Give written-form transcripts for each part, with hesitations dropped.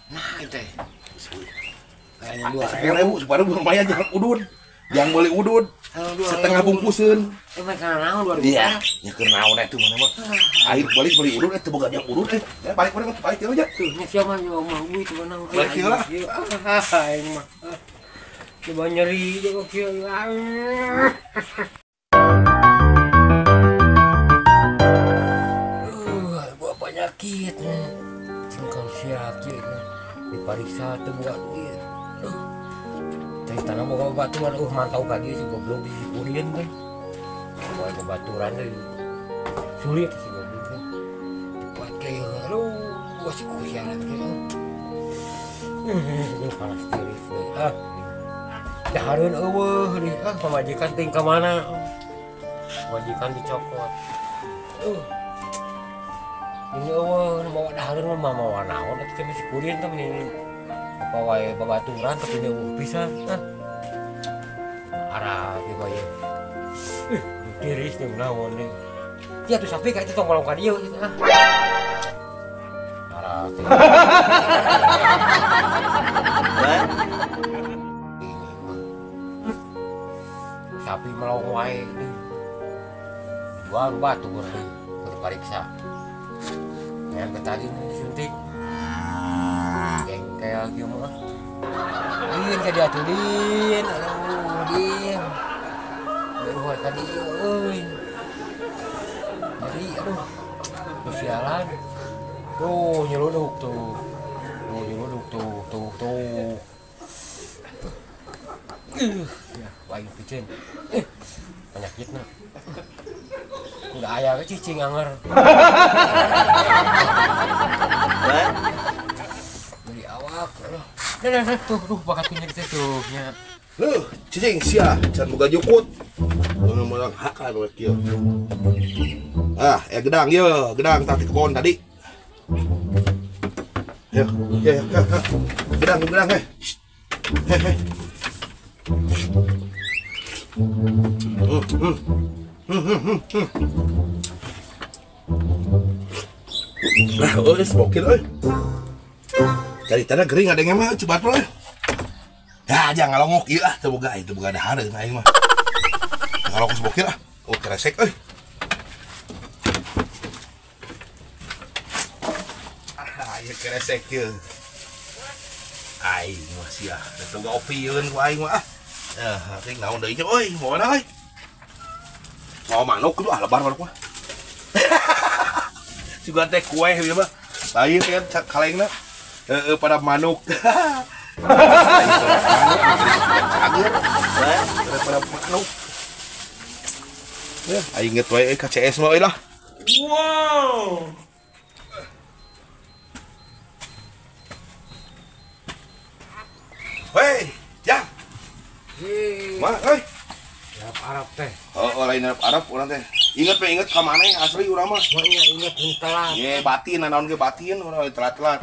Nah, itu teh. Kayaknya 2000 separuh lumayan jangan udud. Jangan beli udud. Setengah bungkuseun. Emang kana naon 2000? Iya, nya keur naon eta mana mah. Air balik beli udud teu boga jang udud eh. Ya balik balik balik teu aja. Tuh, nya sia mah mah duit mana. Balik teu lah. Aing mah. Coba nyeri juga kieu. Bawa penyakit. Cingkal sia kieu. Dipariksa teu boga duit. Cari tanah boga baturan, mantau ka dieu si goblok disipurieun teh. Boga baturan deui. Sulit si goblok teh. Buat kieu, aduh, si kusialan kieu. Ini panas tiris deui. Ah. Dahareun eueuh deui. Ah, pamajikan teuing ka mana? Pamajikan dicokot. Ini eueuh nu mawa dahareun mah mawa naon atuh teh sipurieun teh mending apa wae babaturan tapi jauh pisan ah arah kieu bae tiris jeung naon deui sia tuh sapi ka itu tong kolong ka dieu gitu ah arah sapi melong wae deui dua batu deui kudu pariksa yang tadi disuntik jengkel kieu mah. Din ka dieu atuh din. Aduh din. Aduh ka dieu euy. Jadi aduh sialan. Tuh nyeluduk tuh. Tuh nyeluduk tuh tuh tuh. Ya, wae piceun. Penyakitna. Udah aya ge cicing anger. Awak, aduh, nah, tuh, tuh, bakat punya di tuh, nya. Loh, cicing sia, can boga jukut. Menang hakan we kieu. Ah, gedang ye, gedang tadi kebon tadi. Yo, yo, yo, gedang, gedang heh. Heh, heh. Nah, euy, bokil euy. Cari tanah gering ada yang mah coba bro. Ya jangan ngalongok ieu ah teu boga itu boga dahareun aing mah. Ngalongok bokil ah. Oh keresek euy. Ah ieu keresek ieu. Aing mah sia teu boga opieun ku aing mah ah. Eh teh naon deui nya euy, moal euy. Mau manuk kudu ah lebar manuk mah. Sugan teh kue ieu mah. Lain kan kalengna. Pada manuk. Pada manuk. Ya, aing inget wae KCS mah euy lah. Wow. Hei, Jang. Mah euy. Arab Arab teh. Oh, lain Arab Arab urang teh. Ingat we inget ka maneh asli urang mah. Mah nya inget mun telat. Ye, batin naon ge batin urang telat-telat.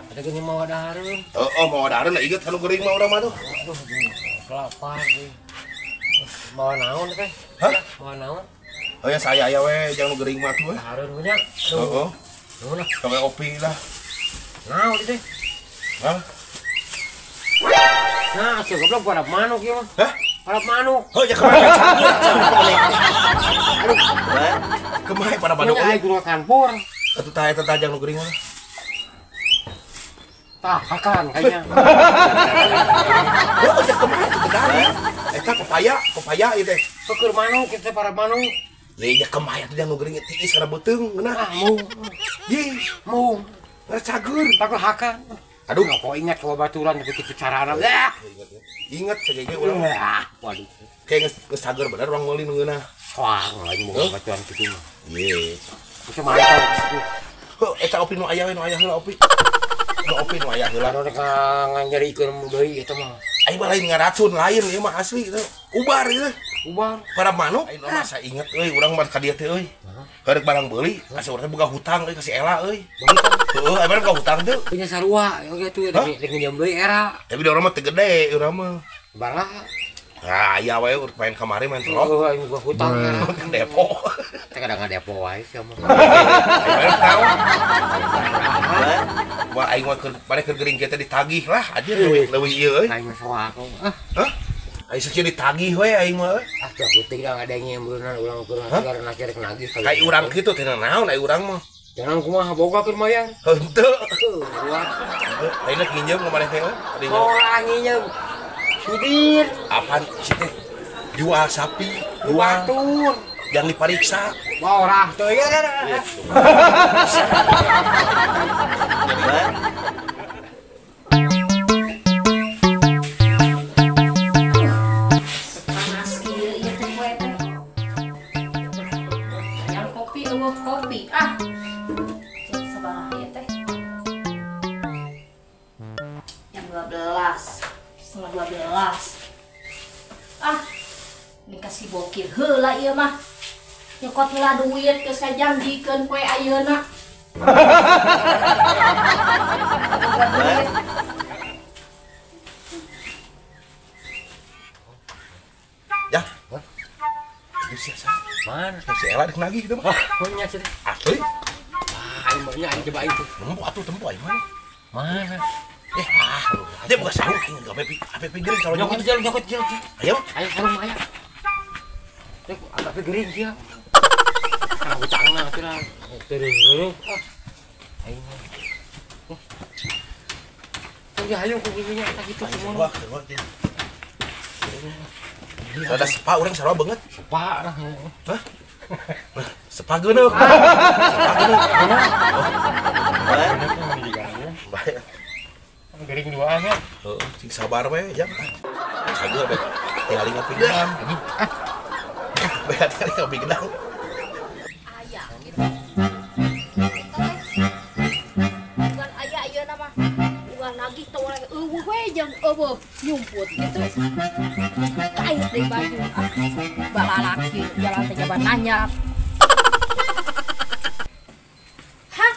Ada geuning mawa dahareun. Heeh, mawa dahareun da inget anu geuring mah urang mah tuh. Aduh, kelapar deui. Mawa naon teh? Hah? Mawa naon? Oh ya saya aya we jangan nu geuring mah tuh we. Dahareun nya. Heeh. Nuhun lah. Kawe opi lah. Naon teh? Hah? Nah, asuh goblok pada manuk ieu mah. Hah? Pada manuk. Heuh, ya kemarin campur. Aduh. Kemarin pada manuk. Aing kudu kanpor. Atuh tah eta tah jang nu geuring mah. Tah, hakan kayaknya. Heuh, ya kemarin teu geuring. Eta pepaya, pepaya ieu teh. Keur manuk kitu para manuk. Leuh, ya kemarin atuh jang nu geuring tiis kana beuteung ngeunah. Ah, mung. Yih, mung. Cager. Takut hakan. Aduh, kok ingat kalau baturan tapi kitu carana. Ah. Ingat sagege urang. Ah, waduh. Kayak geus cager bener urang meuli nu ngeunah. Soang lagi mau baturan kitu mah. Ye. Bisa mantap. Heuh, eta opi nu aya we nu aya heula opi. Nu opi nu aya heula. Anu rek nganyerikeun deui eta mah. Aing mah lain ngaracun lain ieu mah asli itu. Ubar ieu. Ubar. Para manuk. Aing mah asa inget euy urang mah ka dieu teh euy. Karek barang beuli, asa urang teh boga hutang euy ka si Ela euy. Heeh, aing mah boga hutang teu. Punya sarua kitu rek nginjem deui era. Tapi da urang mah teu gede urang mah. Baraha. Nah, iya wae main kamari main terus. Oh, aing boga hutang era. Depo. Teh kadang ngadepo wae sia mah. Aing mah tahu. Aing mah keur maneh keur gering kieu teh ditagih lah anjir leuwih ieu euy. Aing mah soak. Ah. Hah? Aing sakieu ditagih we aing mah. Ah tuh aku teh ngadenge meureunna urang keur karena kerek nagih. Kai urang kitu teh naon ai urang mah. Jangan kumaha boga keur mayar. Henteu. Heuh, aing rek nginjem ka maneh teh euy. Oh, nginjem. Sudir. Apaan sih teh? Jual sapi, jual batur. Yang diperiksa. Borah tuh ya. Panas kieu ieu teh poe teh. Yang kopi eueuh kopi ah. Cek sabaraha ieu teh? Jam 12. 11:30. Ah, ini kasih bokir heula ieu mah. Nyokot heula duit geus kajanjikeun poe ayeuna. Ya. Itu sia sa. Mana? Si Ela rek nagih kitu mah. Nya cenah. Asli. Wah, aing mah nya aing coba itu. Tempo atuh tempo aing mah. Mana? Ah, dia buka sarung aing gawe ape gering kalau nyokot jalan nyokot jalan. Ayo. Ayo sarung aya. Rek agak gering sia. Ah, hutangna atuh lah. Terus. Ah. Aing mah. Ya ayo ku gininya eta kitu semua. Wah, wah. Ada sepa urang sarua banget. Sepa lah. Hah? Sepa geuneuh. Sepa geuneuh. Baik. Gering duaan ya. Heeh, sing sabar we jam. Sabar we. Tinggal ngopi gedang. Bae tinggal ngopi gedang. Aya gitu. Bukan aya ayeuna mah. Ulah nagih tong eueuh we jeung eueuh nyumput gitu. Kait deui baju. Ah, balalaki jalan teh jaban nanya. Hah?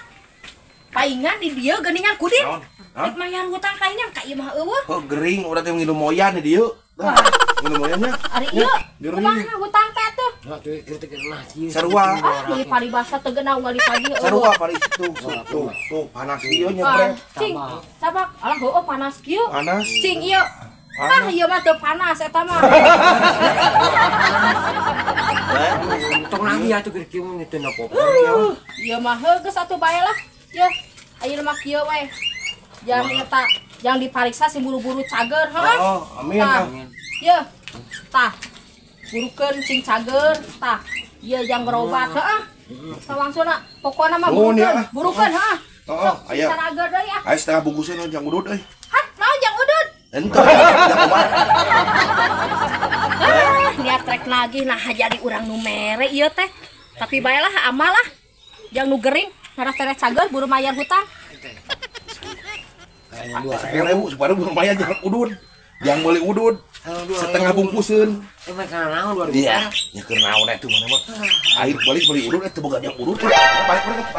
Paingan di dieu geuningan kudin. Rek mayar hutang kaingan ka ieu mah eueuh. Heuh gering urang teh nginum moyan di dieu. Wah, nginum moyannya. Ari ieu kumaha hutang teh atuh? Nah, tuh keur teh geunah kieu. Sarua. Ah, di paribasa teu geunah unggal di pagi eueuh. Sarua pari tuh tuh tuh panas ieu nya bre. Cing, cabak. Alah heueuh panas kieu. Panas. Cing ieu. Ah, ieu mah teu panas eta mah. Tong nangis atuh keur kieu mun teu napa. Ieu mah heuh geus atuh bae lah. Yeuh, ayeuna mah kieu we. Jangan eta, jangan dipariksa si buru-buru cager, heuh. Oh, amin. Yeuh. Tah. Burukeun sing cager, tah. Ieu jang berobat, heuh. Sawangsuna pokona mah burukeun, burukeun, heuh. Heeh, aya. Cager deui ah. Aya setengah bungkuseun jang udud euy. Hah, naon jang udud? Henteu, jang obat. Ah, niat rek nagih nah jadi urang nu mere ieu teh. Tapi bae lah amal lah. Jang nu gering, ngarah tere cager buru mayar hutang. 10.000, 10.000 lumayan jangan udud. Jangan beli udud. Setengah bungkuseun. Emang karena naon 2000? Iya, nya keur naon atuh mana mah. Air balik beli udud teu boga jang udud. Balik balik balik. Balik.